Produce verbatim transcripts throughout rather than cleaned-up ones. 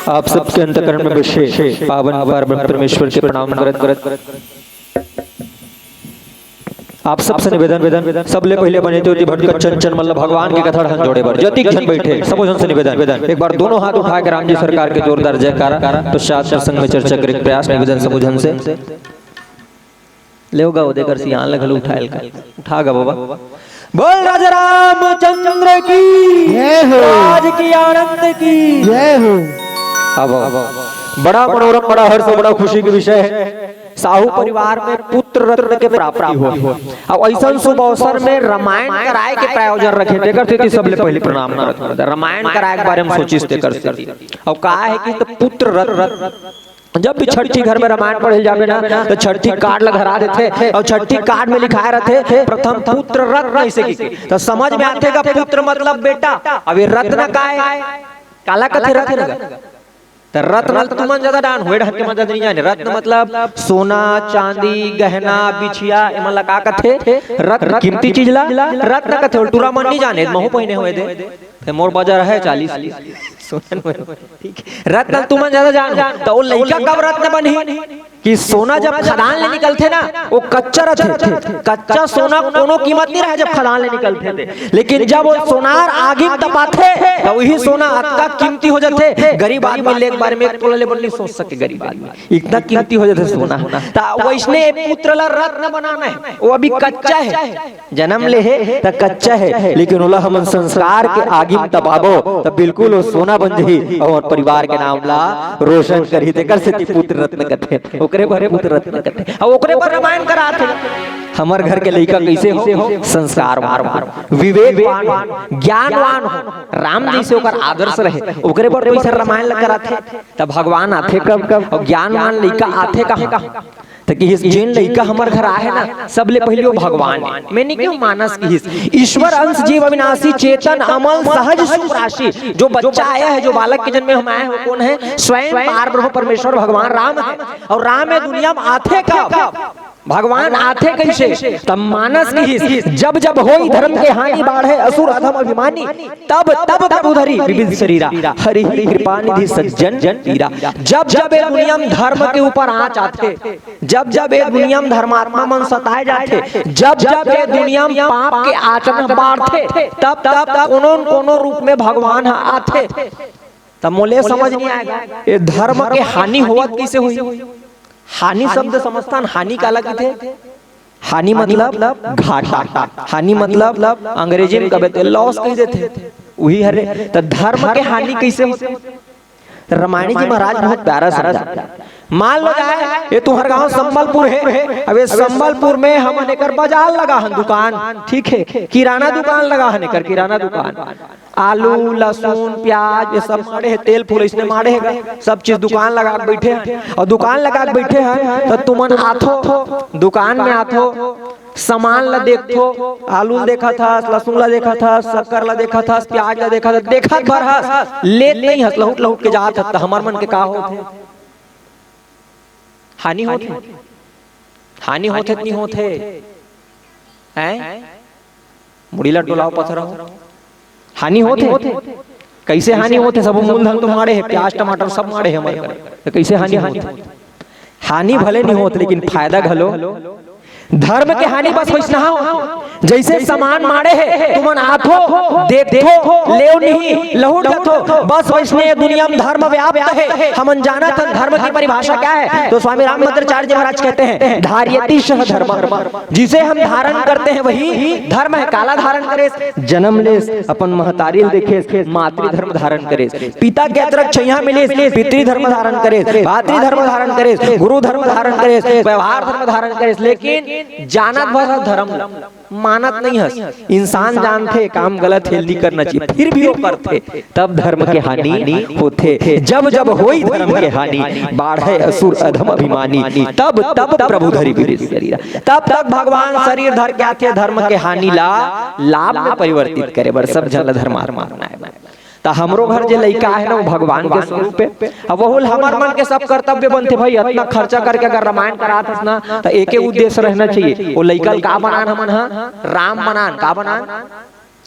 आप सबके अंतकरण में बसे पावन पावन परमेश्वर के प्रणाम करत करत आप सबसे निवेदन, निवेदन, सबले पहिले बने ज्योति भटकत चंचल मन ल भगवान के कथा ढंग जोड़े बर ज्योति झन बैठे सबो झन से निवेदन, निवेदन, एक बार दोनों हाथ उठा के राम जी सरकार के जोरदार जयकारा, पश्चात प्रसंग में चर्चा करे के प्रयास, निवेदन सबो झन से। लेव गा, ओदे कर सियान ल घलो उठायल का। उठा गा बाबा। बोल राजा रामचंद्र की जय हो। राज की आनंद की जय हो। अब बड़ा मनोरम, बड़ा हर्ष, बड़ा खुशी के विषय है। साहू परिवार में पुत्र रत्न के प्राप्ति हो। अब ऐसन शुभ अवसर में रामायण कराए के प्रायोजन रखे, तेकर सेती सबले पहिले प्रणाम करत हन। रामायण कराए के बारे में सोचिस तेकर सेती। अब का है कि तो पुत्र रत्न, जब भी छठी घर में रामायण पढ़े जाबे ना, तो छठी कार्ड ला धरा देथे और छठी कार्ड में लिखाए रथे, "प्रथम पुत्र रत्न" ऐसे की। तो समझ में आथे का पुत्र मतलब बेटा, अब ये रत्न का है? काला कथे रत्न? तो रत्न ल तुमन ज्यादा डान हो, ए डहर के मन ज्यादा नहीं जाने। रत्न मतलब सोना, चांदी, गहना, बिछिया, एमन ला का कथे? रत्न, कीमती चीज ला रत्न कथे। टूरा मन नहीं जाने, महू पहिने होय दे। ते मोर बजर है चालीस। सोना में, ठीक है। रत्न तुमन ज्यादा जान हो, तो वो लइका कब रत्न बनही? कि सोना जब खदान ले निकलथे ना, वो कच्चा रथे। कच्चा सोना कोनो कीमत नहीं रहे जब खदान ले निकलथे ते। लेकिन जब वो सोनार आगी में तपाथे, तो वही सोना अतका कीमती हो जाथे। गरीब आदमी ले एक बार में एक तोला ले बर नहीं सोच सके, गरीब आदमी, इतना कीमती हो जाथे सोना। तो वैसने पुत्र ला रत्न बनाना है, वो अभी कच्चा है। जन्म ले हे त कच्चा हे, लेकिन ओला हमन संस्कार के आगी म तपाबो त बिल्कुल ओ सोना बन जही अउ हमर परिवार के नाम ला रोशन करही। तेकर सेती पुत्र रत्न कथे, ओकरे बर पुत्र रत्न कथे, अउ ओकरे बर रामायण कराथे। हमर घर के लइका कइसे हो? संस्कारवान हो, विवेकवान हो, ज्ञानवान हो, राम जइसे ओकर आदर्श रहे, ओकरे बर तो अइसन रामायण ला कराथे। त भगवान आथे कब? अउ ज्ञानवान लइका आथे कहाँ? त किहिस, जेन लइका हमर घर आहे ना, सबले पहिली वो भगवान हे। मैं नहीं कहूँ मानस किहिस। ईश्वर अंश जीव अविनाशी चेतन अमल सहज सुख राशि। जो बच्चा आया है, जो बालक के जन्म में हम आए हैं, वो कौन है? स्वयं पार ब्रह्म परमेश्वर भगवान राम है। और राम ये दुनिया में आथे कब? भगवान आथे कइसे? तब मानस किहिस, जब जब होई धर्म के हानि, बाढ़े असुर अधम अभिमानी, तब तब प्रभु धरी विविध शरीरा, हरि ही कृपा निधि सज्जन पीरा। जब जब ये दुनिया में धर्म के ऊपर आँच आथे, जब जब ये दुनिया में धर्मात्मा मन सताए जाथे, जब जब ये दुनिया में पाप के आचरण बाढ़थे, तब तब कोनो न कोनो रूप में भगवान ह आथे। तब मोले समझ नहीं आएगा, ये धर्म के हानि होवत किसे हुई? हानि शब्द समझथन, हानि काला कथे? हानि मतलब घाटा, हानि मतलब अंग्रेजी में कबे ते लॉस कहि देथे, उही हरे। त धर्म के हानि कइसे होथे? रामायणी जी महाराज बहुत प्यारा समझा। मान लो जाए, ये तुम्हर गांव संबलपुर हे, अब ये संबलपुर में हमन एकर बाजार लगा हन दुकान, ठीक हे, किराना दुकान लगा हन एकर, किराना दुकान। आलू, लहसुन, प्याज, ये सब माड़े हे, तेल फूल इसने माड़े हे गा, सब चीज दुकान लगा के बैठे हैं। अउ दुकान लगा के बैठे हैं, त तुमन आथो, दुकान में आथो, सामान ला देखथो, आलू ला देखत हस, लहसुन ला देखत हस, शक्कर ला देखत हस, प्याज ला देखत हस, देखत भर हस, लेत नहीं हस, लहुट लहुट के जात हस, त हमर मन के का होथे? हानि होथे? हानि होथे त नहीं होथे? हैं? मुड़ी ला डोलाव, पथराव। हानि होथे? कइसे हानि होथे? सब मूलधन तो माड़े हे, प्याज टमाटर सब माड़े हे हमर घर। त कइसे हानि होथे? हानि भले नहीं होत, लेकिन फायदा घलो। धर्म के हानि बस वइसना हो, जइसे सामान माड़े हे, तुमन आथो, देखथो, लेव नहीं, लहुट जाथो, बस वइसने दुनिया में धर्म व्याप्त हे। हमन जानत हन धर्म की परिभाषा क्या है, तो स्वामी रामभद्राचार्य जी महाराज कहते हैं, "धारयति सः धर्म।" जिसे हम धारण करते हैं, वही धर्म है। काला धारण करे? जन्म लेस, अपन महतारी ल देखेस, मातृ धर्म धारण करेस। पिता के अतरक छइहां मिलिस, पितृ धर्म धारण करेस, भातृ धर्म धारण करेस, गुरु धर्म धारण करेस, व्यवहार धर्म धारण करेस, लेकिन जानत भर हस धर्म ल, मानत नहीं हस। इंसान जानथे काम गलत हे, नहीं करना चाहिए, फिर भी वो करथे, तब धर्म के हानि होथे। जब जब होई धर्म के हानि, बाढ़े असुर अधम अभिमानी, तब तब प्रभु धरी विविध शरीरा। तब तक भगवान शरीर धर के आथे, धर्म के हानि ला लाभ में परिवर्तित करे बर, सब झन ला धर्मात्मा बनाए बर। त हमरो घर जे लइका आहे ना, वो भगवान के स्वरूप हे। अब वहू ल हमर मन के सब कर्तव्य बनथे भाई। अतना खर्चा करके अगर रामायण करात हस ना, त एके उद्देश्य रहना चाहिए, वो लइका ल का बनान हमन ह? राम बनान। का बनान?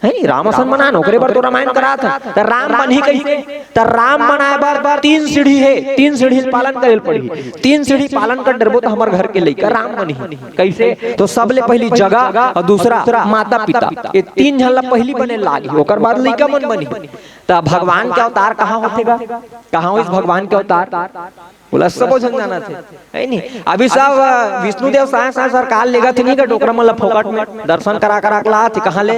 हे नहीं, राम असन बनान, ओकरे बर तो रामायण करात हे। त राम बनही कइसे? त राम बनाए बर, बर तीन सीढ़ी हे, तीन सीढ़ी पालन करे ल पड़ही। तीन सीढ़ी पालन कर डरबो त हमर घर के लइका राम बनही। कइसे? तो सबले पहिली जगह अउ दूसरा माता पिता, ये तीन झन ला पहिली बने लागही, ओकर बाद लइका मन बनही। त भगवान के अवतार कहाँ होथे गा? कहाँ होइस भगवान के अवतार? बोला, सबो झन जानत हे, हे नहीं? अभी सब, अ, विष्णुदेव साय साय सरकार लेगत हे नहीं का, डोकरा मन ला फोकट में दर्शन करा करा के लात हे। कहाँ ले?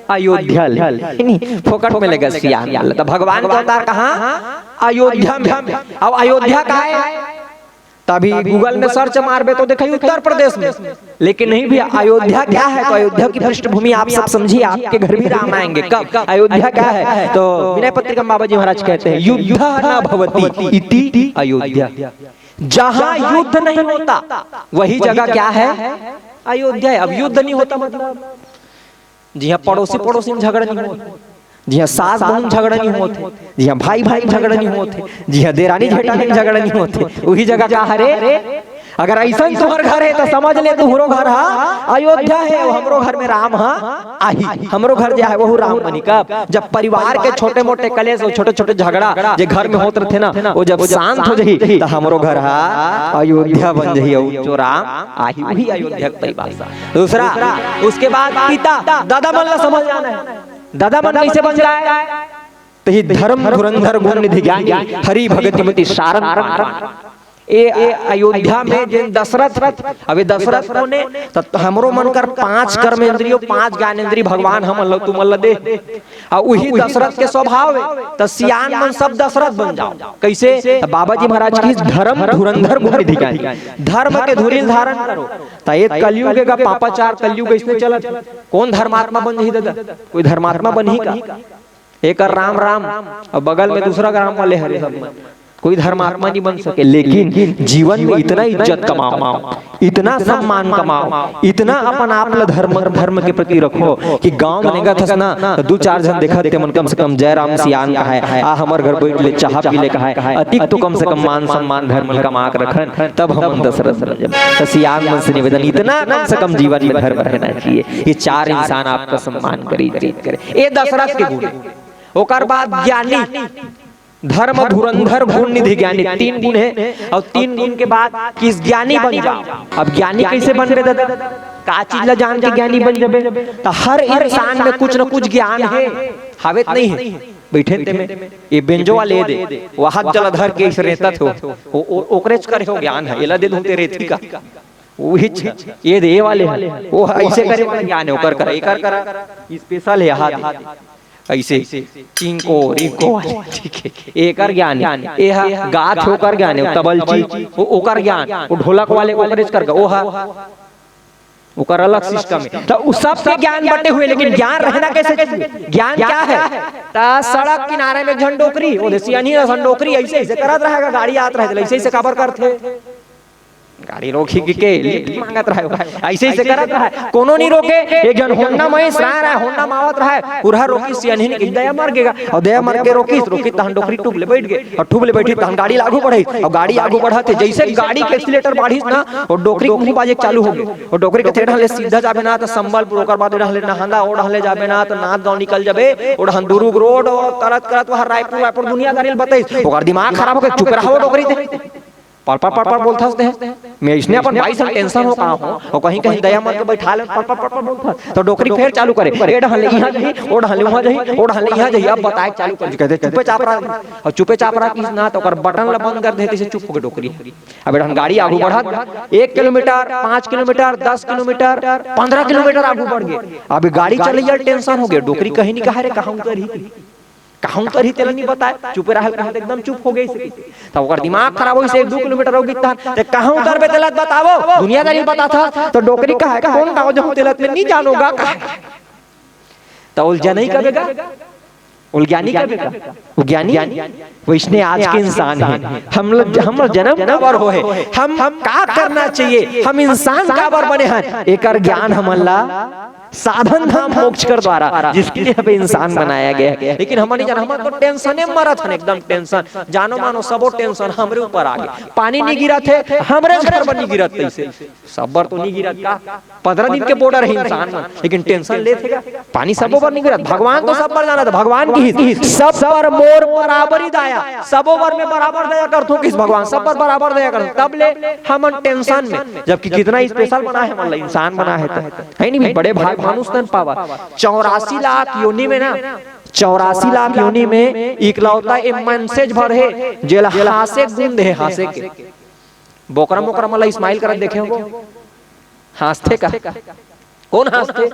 अयोध्या ले, हे नहीं? फोकट में लेगत सियान ला। त भगवान के अवतार कहाँ? अयोध्या में। अब अयोध्या का हे? तभी Google में search मारबे तो देखाही उत्तर प्रदेश में। लेकिन नहीं भैया, अयोध्या क्या है? तो अयोध्या की पृष्ठभूमि आप सब समझिए, आपके घर भी राम आएंगे। कब? अयोध्या क्या है? तो विनय पत्रिका में बाबा जी महाराज कहते हैं, युद्ध न भवती इति अयोध्या। जहां युद्ध नहीं होता, वही जगह क्या है? अयोध्या है। अब युद्ध नहीं होता मतलब जिहां पड़ोसी पड़ोसी में झगड़ा नहीं होत, जिहां सास बहू में झगड़ा नहीं होत हे, जिहां भाई भाई में झगड़ा नहीं होत हे, जिहां देरानी जेठानी में झगड़ा नहीं होत हे, उही जगह का हरे? अगर अइसन तुंहर घर हे त समझ ले, तुंहरो घर हा अयोध्या हे, अउ हमरो घर में राम हा आही। हमरो घर जे हे वहू राम बनी। कब? जब परिवार के छोटे मोटे कलेश अउ छोटे छोटे झगड़ा जे घर में होत रथे ना, वो जब शांत हो जाही त हमरो घर हा अयोध्या बन जाही, अउ जो राम आही उही अयोध्या के परिभाषा। दूसरा, उसके बाद पिता, दादा मन ला समझ जाना हे, दादा मन कइसे बन जाए? तही धर्म धुरंधर गुण निधि ज्ञानी, हरि भगति मति सारन पारन। ए, ए अयोध्या में जेन दशरथ, अब ये दशरथ कोन हे? त हमरो मन कर पांच कर्मेंद्रियो, पांच ज्ञानेंद्रिय भगवान हमन ल, तुमन ल दे। अउ उही दशरथ के स्वभाव हे, त सियान मन सब दशरथ बन जाओ। कइसे? त बाबा जी महाराज की धर्म धुरंधर गुण निधि ज्ञानी, धर्म के धुरी ल धारण करो। त ये कलयुग हे गा, पापाचार कलयुग अइसने चलत हे। कोन धर्मात्मा बन जाही दादा? कोई धर्मात्मा बनही का? एकर राम राम, अउ बगल में दूसरा राम वाले हरे सब मन। कोई धर्मात्मा नहीं बन सके, लेकिन जीवन में इतना इज्जत कमाओ, इतना सम्मान कमाओ, इतना अपन आप ल धर्म, धर्म के प्रति रखो कि गांव में रेंगत हस ना, त दू चार झन देखत हे, मन कम से कम जय राम सियान कहाय, आ हमर घर बइठ ले, चाहा पी ले कहाय, अतिक तो कम से कम मान सम्मान धर्म ल कमा के रखन, तब हमन दशरथ बन जाबो। त सियान मन से निवेदन, इतना कम से कम जीवन में धर्म रहना चाहिए। ये चार इंसान आपका सम्मान करे, इज्जत करे। ये दशरथ के गुण। ओकर बाद ज्ञानी, धर्म धुरंधर गुण निधि ज्ञानी, तीन गुण हे। अउ तीन गुण के बाद किस ज्ञानी बन जाओ। अब ज्ञानी कइसे बनबे दादा? का चीज ला जान के ज्ञानी बन जाबे? त हर इंसान में कुछ न कुछ ज्ञान हे, हवे त नहीं हे। बइठे ते में ये बेंजो वाले दे, वहां जल धर के इस रेतत हो, ओ-, ओ-, ओकरेच करे हो ज्ञान हे, एला दे दूं ते रेती का। उहीच, ये दे, ये वाले हे, वो अइसे करे वाला ज्ञान हे, ओकर करा, एकर करा, special हे, हाथ अइसे, चिंको, रिंको वाले, ठीक हे, एकर ज्ञान हे, ये हा गात हे, ओकर ज्ञान हे, तबलची, वो ओकर ज्ञान, वो ढोलक वाले, ओकरेच कर गा, वो हा, ओकर अलग system हे। त उ सबके ज्ञान बटे हुए, लेकिन ज्ञान रहना कइसे चाहिए? ज्ञान क्या हे? त सड़क किनारे में एक झन डोकरी, वो दे सियानी असन डोकरी अइसे, अइसे करत रहे गा, गाड़ी आत रहे, त अइसे, अइसे काबर करथे? गाड़ी रोकही कहिके lift मांगत रहे हो। अइसे, अइसे करत रहे। कोनो नहीं रोके, एक झन होंडा में सराय रहे, होंडा में आवत रहे, उरहा रोकिस, सियानही नहीं कही, दया मर गे गा। अउ दया मर के रोकिस, रोकिस, तहन डोकरी टूब ले बइठ गे। अउ टूब ले बइठिस, तहन गाड़ी ला आगू बढ़ाइस। अउ गाड़ी आगू बढ़त हे, जइसे गाड़ी के accelerator बाढ़िस ना, अउ डोकरी के मुंह बाजे चालू हो गे। अउ डोकरी के तेड़ा ले सीधा जाबे ना, त संबलपुर, ओकर बाद ओ डहले नहंदा, ओ डहले जाबे ना, त नांदगांव निकल जाबे, ओ डहन दुरुग road, अउ करत, करत वहां रायपुर, रायपुर दुनियादारी ल बताइस। ओकर दिमाग खराब हो गे, चुप रहा वो डोकरी ते। पड़, पड़, पड़, पड़ बोलथस ते। मैं इसने अपन बाई सन tension हो का हो, अउ कहीं, कहीं दया मर के बइठा ले, पड़, पड़, पड़, पड़ बोलथस। त डोकरी फेर चालू करे, ए डहन ले इहां जाही, ओ डहन ले उहां जाही, ओ डहन ले इहां जाही। अब बताए चालू कर, कहते, "चुपे चाप रहा।" अउ चुपे चाप रहा किस ना, त ओकर button ला बंद कर दे, तइसे चुप हो गे डोकरी। अब ए डहन गाड़ी आगू बढ़त, एक किलोमीटर, पांच किलोमीटर, दस किलोमीटर, पंद्रह किलोमीटर आगू बढ़ गे। अब गाड़ी चलइया ल tension हो गे, डोकरी कहीं नहीं कहा रे, कहां उतरही? कहां उतरही तेला नहीं बताए, चुपे रहल कहा त एकदम चुप हो गे से। त ओकर दिमाग खराब होइस, एक दू किलोमीटर हो गे तहन, "ते कहां उतरबे तेला बतावो, दुनियादारी बताथा।" त डोकरी कहा, "कोन गांव जाहूं तेला ते नहीं जानोगा?" कहा। त ओला ज्ञानी कबे गा? ओला ज्ञानी कबे गा? वो ज्ञानी? वइसने आज के इंसान हे। हम लोग, हम लोग जनम काबर होहे? हम, हम का करना चाहिए? हम इंसान काबर बने हन? एकर ज्ञान हमन ला साधन धाम मोक्ष कर द्वारा, जिसके लिए हमें इंसान बनाया गया है। लेकिन हमन नहीं जाना, हमन तो टेंशन में मरत हन, एकदम टेंशन, जानो मानो सबो टेंशन हमरे ऊपर आ गे। पानी नहीं गिरत हे, हमरे घर पर नहीं गिरत, तइसे सब बर तो नहीं गिरत का? पंद्रह दिन के बॉर्डर है इंसान मन, लेकिन टेंशन लेत हे का? पानी सबो बर नहीं गिरत। भगवान तो सब बर जानत हे, भगवान की ही सब पर मोर बराबरी दया, सबो बर मैं बराबर दया करथूं। किस भगवान सब पर बराबर दया करथूं, तब ले हमन टेंशन में, जबकि कितना स्पेशल बना है, मतलब इंसान बना है तो है नहीं। बड़े भाग मानुष तन पावा। चौरासी लाख योनि में ना, चौरासी लाख योनि में इकलौता ए मनसेच भर हे जेला हांसे गुण हे, हांसे के। बोकरा मोकरा मन ला स्माइल करत देखे हो? हांसथे का? कोन हांसथे?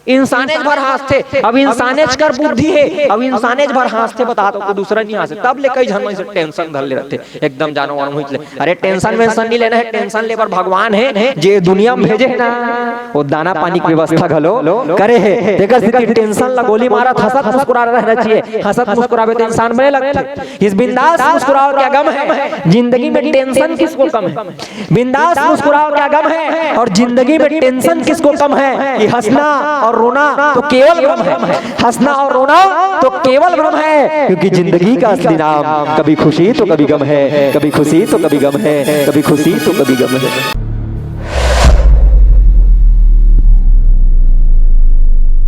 इंसानेच भर हांसथे। अब इंसानेच कर बुद्धि हे, अब इंसानेच भर हांसथे, बता तो कोई दूसरा नहीं हांसे। तब ले कई झन मन से टेंशन धर ले रहथे, एकदम जानो वानो होइच ले। अरे टेंशन वेंशन नहीं लेना है, टेंशन ले बर भगवान हे, जे दुनिया में भेजे हे ना, वो दाना पानी की व्यवस्था घलो करे हे। तेकर सेती टेंशन ला गोली मारत हंसत मुस्कुरात रहना चाहिए। हंसत मुस्कुराबे तो इंसान बने लगथे। इस बिंदास मुस्कुराओ क्या गम है, जिंदगी में टेंशन किसको कम है? बिंदास मुस्कुराओ क्या गम है, और जिंदगी में टेंशन किसको कम है? कि हंसना और रोना तो केवल भ्रम है, हंसना और रोना तो केवल भ्रम है, क्योंकि जिंदगी का असली नाम कभी खुशी तो कभी गम है, कभी खुशी तो कभी गम है, कभी खुशी तो कभी गम है।